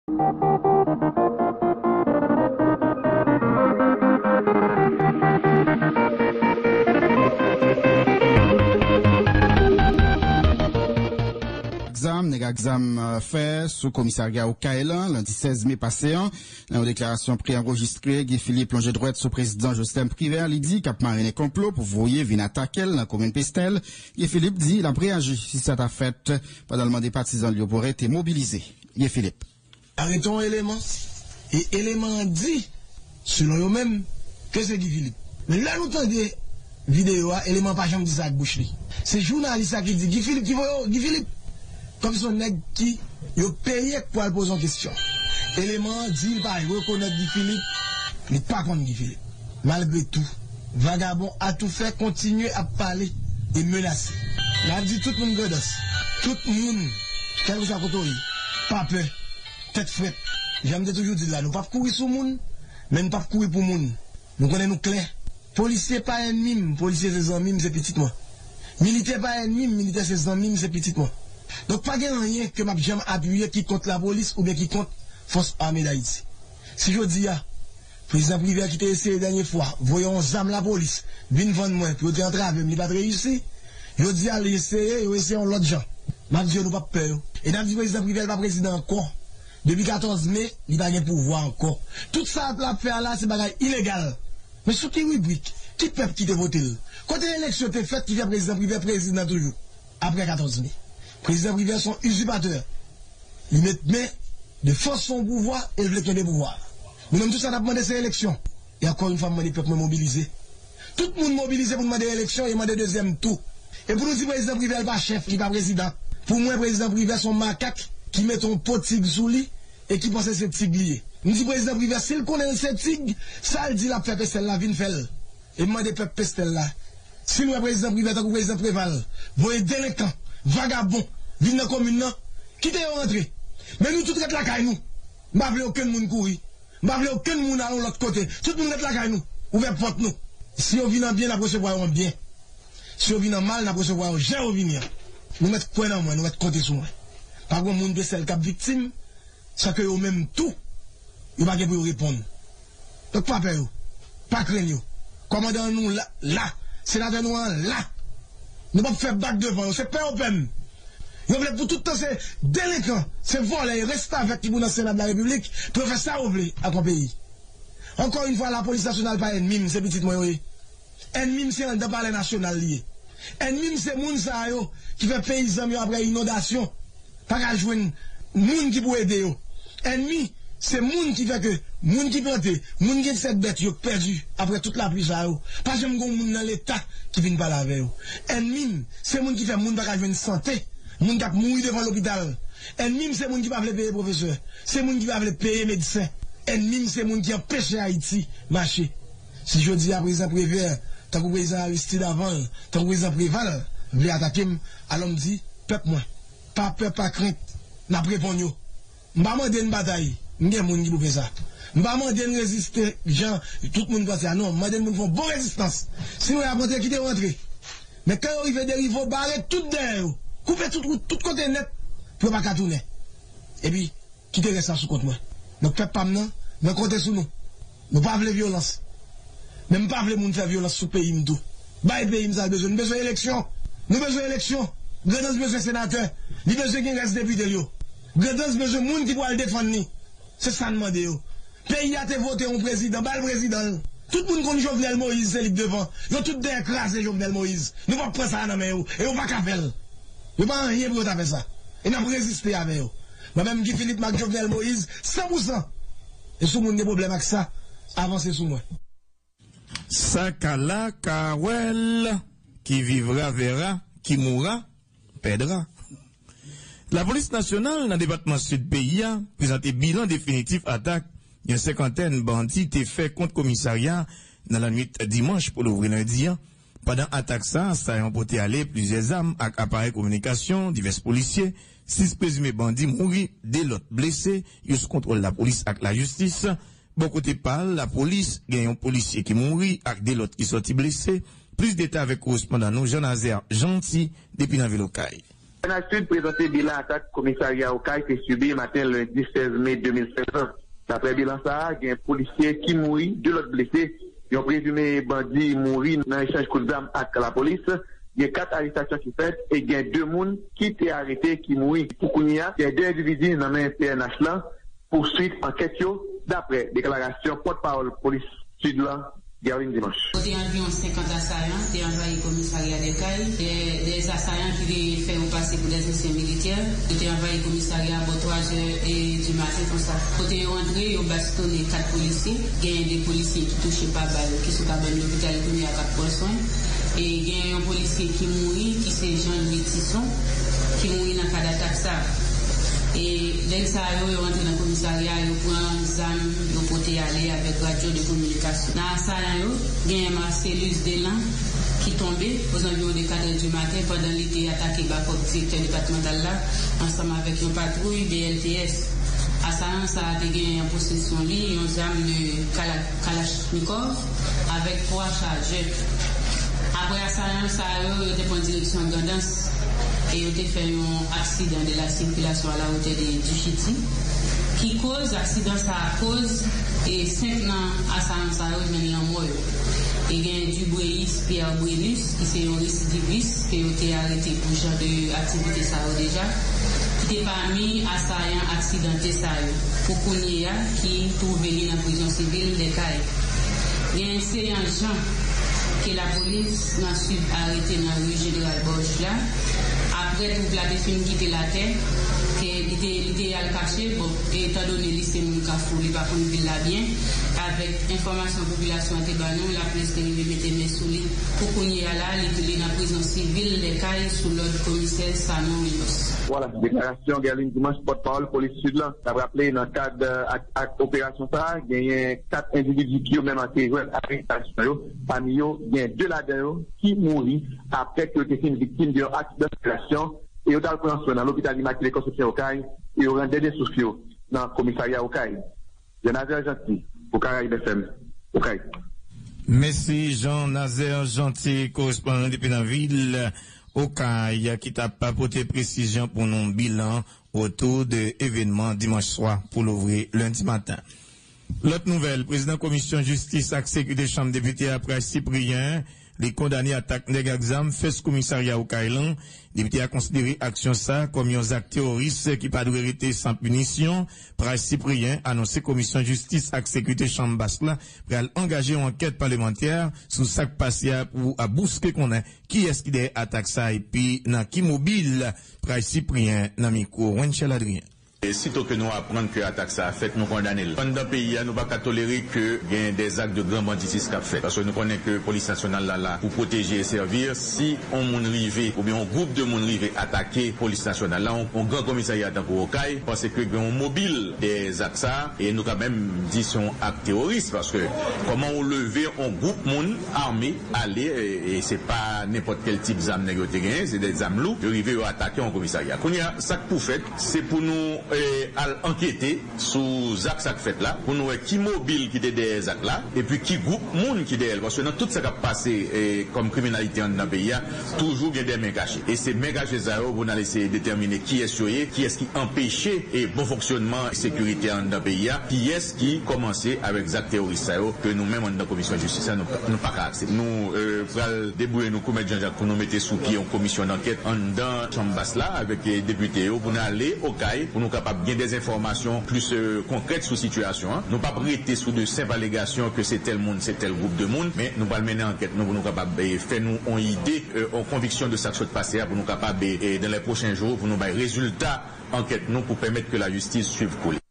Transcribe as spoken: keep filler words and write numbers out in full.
Zam, nèg ak zam, euh, fè sou komisarya Okay lan, lendi sèz me pase an. Nan yon deklarasyon pre-anrejistre, Guy Philippe lonje dwèt sou prezidan Joslèm Privè, li di k ap marennen konplo pou voye vin atake l nan komin Pestèl. Guy Philippe di l ap reyaji si sa ta fèt, pandan l mande patizan l yo pou rete mobilize. Guy Philippe. Arete yon eleman, e eleman an di, selon yo menm, ke se Guy Philippe. Men lè nou tande videyo a, eleman an pa janm di sa ak bouch li. Se jounalis la ki di, Guy Philippe ki voye w, Guy Philippe. Kòm se yon nèg ki yo peye pou al poze yon kesyon. Eleman an di l pa rekonèt Guy Philippe, li pa konn Guy Philippe. Malgre tou, vagabon atoufè kontinye ap pale e menase. N ap di tout moun grandans, tout moun, kèlkeswa kote w ye, pa pè, tèt frèt. Jan m te toujou di l la, nou p ap kouri sou moun, men nou p ap kouri pou moun. Nou konnen nou klè. Polisye pa ènmi m, polisye se zanmi m, se pitit mwen. Militè pa ènmi m, militè se zanmi m, se pitit mwen. Donk pa gen anyen ke m ap janm apiye ki kont lapolis oubyen ki kont Fòs Ame Dayiti. Si jodi a, prezidan Privè ki te eseye dènye fwa voye yon zam lapolis vin vann mwen pou yo te antrave m, li pa t reyisi. Jodi a, li eseye, yo eseye yon lòt jan. M ap di yo nou p ap pè yo. E n ap di prezidan Privè l pa prezidan ankò. Depi katòz me, li pa gen pouvwa ankò. Tout sa l ap fè a la, se bagay ilegal. Men sou ki ribrik? Ki pèp ki te vote l? Kote eleksyon te fèt ki fè prezidan Privè prezidan toujou? Apre katòz me. Prezidan Privè se yon izipatè. Li met men de fòs sou yon pouvwa e l vle kenbe pouvwa a. Nou menm tout sa n ap mande se eleksyon. E ankò yon fwa m mande pèp mwen mobilize. Tout moun mobilize pou n mande eleksyon e mande dezyèm tou. E pou nou di prezidan Privè l pa chèf, li pa prezidan. Pou mwen prezidan Privè se yon makak ki mete yon po tig sou li e ki panse se tig li ye. M di prezidan Privè si l konnen l se tig, sa l di l ap fè Pestèl la vin fè l. E m mande pèp Pestèl la, si n wè prezidan Privè tankou prezidan Preval voye delenkan, vagabon, vin nan komin nan, kite yo rantre. Men nou tout ret lakay nou. M pa vle okenn moun kouri. M pa vle okenn moun al yon lòt kote. Tout moun ret lakay nou. Ouvè pòt nou. Si yo vin an byen, n ap resevwa yo an byen. Si yo vin an mal, n ap resevwa yo jan yo vini an. Nou mèt kwè nan mwen, nou mèt konte sou mwen. Pa gen moun Pestèl k ap viktim san ke yo menm tou, yo pa gen pou yo reponn. Donk pa pè yo, pa krenn yo. Kòmandan nou la, la. Senatè nou an la. Nou p ap fè bak devan yo, se pè yo pè m. Yo vle pou tout tan se delenkan, se vòlè, restavèk ki pou nan Sena de la Repiblik, pou yo fè sa yo vle ak yon peyi. Ankò yon fwa, lapolis nasyonal pa ènmi m, se pitit mwen yo ye. Ènmi m se anndan palè nasyonal li ye. Ènmi m se moun sa yo ki fè peyizan m yo apre inondasyon pa ka jwenn moun ki pou ede yo. Ènmi se moun ki fè ke moun ki plante, moun ki gen sèt bèt yo pèdi apre tout lapli sa yo. Pa janm gen moun nan Leta ki vin pale avè yo. Ènmi m se moun ki fè moun pa ka jwenn sante, moun k ap mouri devan lopital. Ènmi m se moun ki pa vle peye pwofesè, se moun ki pa vle peye medsen. Ènmi m se moun ki anpeche Ayiti mache. Si jodi a prezidan Prevè, tankou prezidan Aristide avan l, tankou prezidan Preval, vle atake m, alò m di, pèp mwen, pa pè, pa krent, n ap reponn yo. M pa mande n batay, m gen moun ki pou fè sa. M pa mande n reziste jan tout moun panse a, non, m mande n pou n fè yon bon rezistans. Si nou wè y ap rantre, kite yo rantre. Men kan yo rive derive, bare tout dèyè yo, koupe tout wout, tout kote nèt, pou yo pa ka tounen. Epi, kite rès la sou kont mwen. Donk, pèp pa m nan, mwen konte sou nou. Nou pa vle vyolans. Men m pa vle moun fè vyolans sou peyi m tou. Bay peyi m sa l bezwen. Nou bezwen eleksyon. Nou bezwen eleksyon. Grandans bezwen senatè. Li bezwen gen rès depite l yo. Grandans bezwen moun ki pou al defann li. Se sa n mande yo. Peyi a te vote yon prezidan, ba l prezidan l. Tout moun konn Jovenel Moïse, se li k devan. Yo tout dèyè kraze Jovenel Moïse. Nou p ap pran sa a nan men yo. E yo pa ka fè l. Yo pa anyen pou yo ta fè sa. E n ap reziste avè yo. Mwen menm, Guy Philippe, m ak Jovenel Moïse, san pou san. E si yon moun gen pwoblèm ak sa, avanse sou mwen. Sakala Kawèl, qui vivra verra, qui mourra pèdra. Lapolis nasyonal nan depatman Sid peyi a prezante bilan definitif atak yon senkantèn bandi te fè kont komisarya nan lannwit dimanch pou louvri lendi a. Pandan atak sa, asayan pote ale plizyè zam ak aparèy kominikasyon, divès polisye, sis prezime bandi mouri, de lòt blese, yo sou kontwòl lapolis ak lajistis. Bò kote pa l, lapolis gen yon polisye ki mouri ak de lòt ki sòti blese. Plis detay avèk korespondan nou Jean Nazaire Jeanty depi nan vil Okay. Sena Sid prezante bilan atak komisarya Okay te sibi maten lendi sèz me de mil sèz lan. Daprè bilan sa a, gen polisye ki mouri, de lòt blese. Yon prezime bandi mouri nan echanj kout zam ak lapolis. Gen kat arestasyon ki fèt e gen de moun ki te arete ki mouri. Pou kounye a, gen de endividi nan men P N H lan pou swit ankèt yo, daprè deklarasyon pòtpawòl polis Sid lan, Guerline Dimanche. Kote anviwon senkant asayan te anvayi komisarya de Kay, de, de asayan ki te fè yo pase pou de ansyen militè, yo te anvayi komisarya a bò twa zè e di maten konsa. Kote yo antre, yo bastonnen kat polisye, genyen de polisye ki touche pa bal, ki sou kabann lopital kounye a k ap pran swen. E genyen yon polisye ki mouri, ki se Jean Louis Tisson, ki mouri nan kad atak sa. E nèg sa yo, yo rantre nan komisarya, yo pran zam, yo pote ale avèk radyo de kominikasyon. Nan asayan yo, genyen Marcellus Delan, ki tonbe ozanviwon de kat è di maten pandan li te atake bakòp direktè depatmantal la ansanm avèk yon patwouy B L T S. Asayan sa a te genyen an posesyon li yon zam de kala-, kalachnikòv avèk twa chajè. Apre asayan sa yo, yo te pran direksyon Grandans e yo te fè yon aksidan de la sirkilasyon a la wotè de Dichiti, ki koz aksidan sa a koz e senk nan asayan sa yo jwenn lanmò yo. E gen Dubreyis Pierre Brenus, ki se yon residivis ke yo te arete pou jan de aktivite sa yo deja, ki te pami asayan aksidante sa yo, pou kounye a, ki twouve li nan prizon sivil de Kay. Gen Seyan Jean, ke lapolis nan Sid arete nan ri Jeneral Borge la, apre twoup la te fin kite latè, ke li te, li te al kache, bon, etandone li se moun Kafou, li pa konn vil la byen, avèk enfòmasyon popilasyon an te ban nou, lapolis te rive mete men sou li. Pou kounye a la, li, li nan prizon sivil de Kay sou lòd komisè Sanon Milos. Vwala, deklarasyon Guerline Dimanche, pòtpawòl polis Sid lan. N ap raple, nan kad, euh, ak, ak operasyon sa a, genyen kat endividi ki yo menm te jwenn arestasyon yo. Pami yo, gen de ladan yo ki mouri apre ke yo te fin viktim de yon aksidan sirkilasyon e yo t al pran swen nan lopital Imakile Konsepsyon Okay e yo rann dènye souf yo nan komisarya Okay. Jean Nazaire Jeanty, pou Caraïbes F M, Okay. Mèsi Jean Nazaire Jeanty, korespondan depi nan vil Okay, ki t ap pote presizyon pou nou bilan otou de evènman dimanch swa pou louvri lendi maten. Lòt nouvèl, prezidan Komisyon Jistis ak Sekirite Chanm Depite a, Pras Cyprien, li kondane atak nèg ak zam fè sou komisarya Okay lan. Depite a konsidere aksyon sa a kòm yon zak teworis ki pa dwe rete san pinisyon. Pras Cyprien anonse Komisyon Jistis ak Sekirite Chanm Bas la pral angaje yon ankèt palemantè sou sa k pase a pou a bouske konnen kiyès ki dèyè atak sa a epi nan ki mobil. Pras Cyprien nan mikwo Wenchel Adrien. E sito ke nou aprann ke atak sa a fèt, nou kondane l. Anndan peyi a, nou pa ka tolere ke gen de zak de gran banditis k ap fèt. Paske nou konnen ke polis nasyonal la la pou pwoteje e sèvi. Si yon moun rive, oubyen yon gwoup de moun rive atake polis nasyonal la, yon, yon gran komisarya tankou Okay, panse ke gen yon mobil dèyè zak sa a, e nou ka menm di se yon ak teworis, paske kòman ou leve yon gwoup moun ame, ale, e, e se pa nenpòt kèl tip zam nèg yo te genyen, se de zam lou, yo rive yo atake yon komisarya. Kounye a, sa k pou fèt, se pou nou, e, al ankete sou zak sa k fèt la, pou nou wè ki mobil ki te dèyè zak la, epi ki gwoup moun ki dèyè l. Paske nan tout sa k ap pase, e, kòm kriminalite anndan peyi a, toujou gen de men kache. E se men kache sa yo pou n al eseye detèmine kiyès yo ye, kiyès ki anpeche, e, bon fonksyònman sekirite a anndan peyi a, kiyès ki kòmanse avèk zak teworis sa yo ke nou menm anndan Komisyon Jistis la, nou, nou pa ka aksepte. Nou, e, pral debouye nou kou Mèt Jan Jak pou nou mete sou pye yon komisyon dankèt anndan Chanm Bas la avèk, e, depite yo pou n ale Okay pou nou kapab gen de enfòmasyon plis, e, konkrèt sou sitiyasyon an. Nou p ap rete sou de senp alegasyon ke se tèl moun, se tèl gwoup de moun, men nou pral mennen ankèt nou pou nou kapab, e, fè nou yon ide, e, yon konviksyon de sa k sot pase a pou nou kapab, e, e, dans les prochains jours, pou nou bay rezilta ankèt nou pou pèmèt ke lajistis swiv kou li.